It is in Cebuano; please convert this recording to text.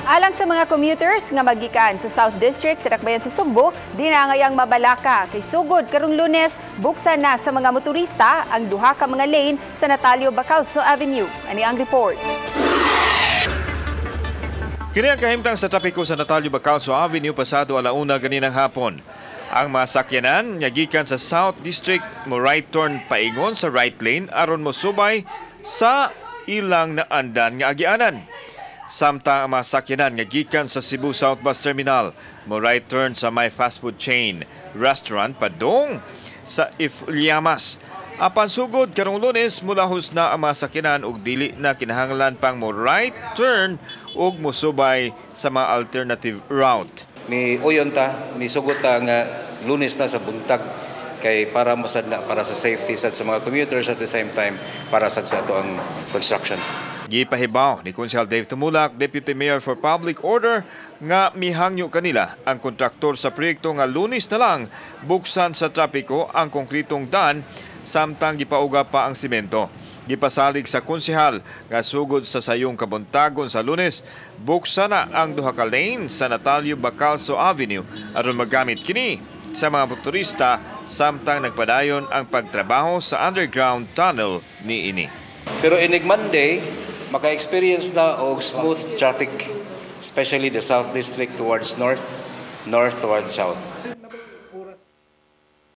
Alang sa mga commuters nga magikan sa South District sa Dakbayan sa Sugbo, di na ngayang mabalaka kay sugod karong Lunes, buksan na sa mga motorista ang duha ka mga lane sa Natalio Bacalso Avenue. Ani ang report. Kini ang kahimtang sa trapiko sa Natalio Bacalso Avenue pasado 1:00 ganinang hapon. Ang mga sakyanan nga gikan sa South District mo right turn paingon sa right lane aron mosubay sa ilang naandan nga agianan. Samtang ang mga sakyanan nga gikan sa Cebu South Bus Terminal mo right turn sa may fast food chain restaurant padung sa Ifliamas. Apan sugod karong Lunes, mulahos na ang mga sakyanan ug dili na kinahanglan pang mo right turn ug mosubay sa mga alternative route. Mi uyon ta, misugot ta nga Lunes na sa buntag kay para masad na para sa safety sad sa mga commuters, at the same time para sad sa ato ang construction. Gipahibaw ni Konsehal Dave Tumulak, Deputy Mayor for Public Order, nga mihangyo kanila ang kontraktor sa proyekto nga Lunes na lang buksan sa trapiko ang konkritong daan samtang gipauga pa ang simento. Gipasalig sa konsehal nga sugod sa sayong kabuntagon sa Lunes, buksan na ang duha ka lane sa Natalio Bacalso Avenue aron magamit kini sa mga motorista samtang nagpadayon ang pagtrabaho sa underground tunnel niini. Pero inig Monday, maka-experience na og smooth traffic, especially the South District towards north, north towards south.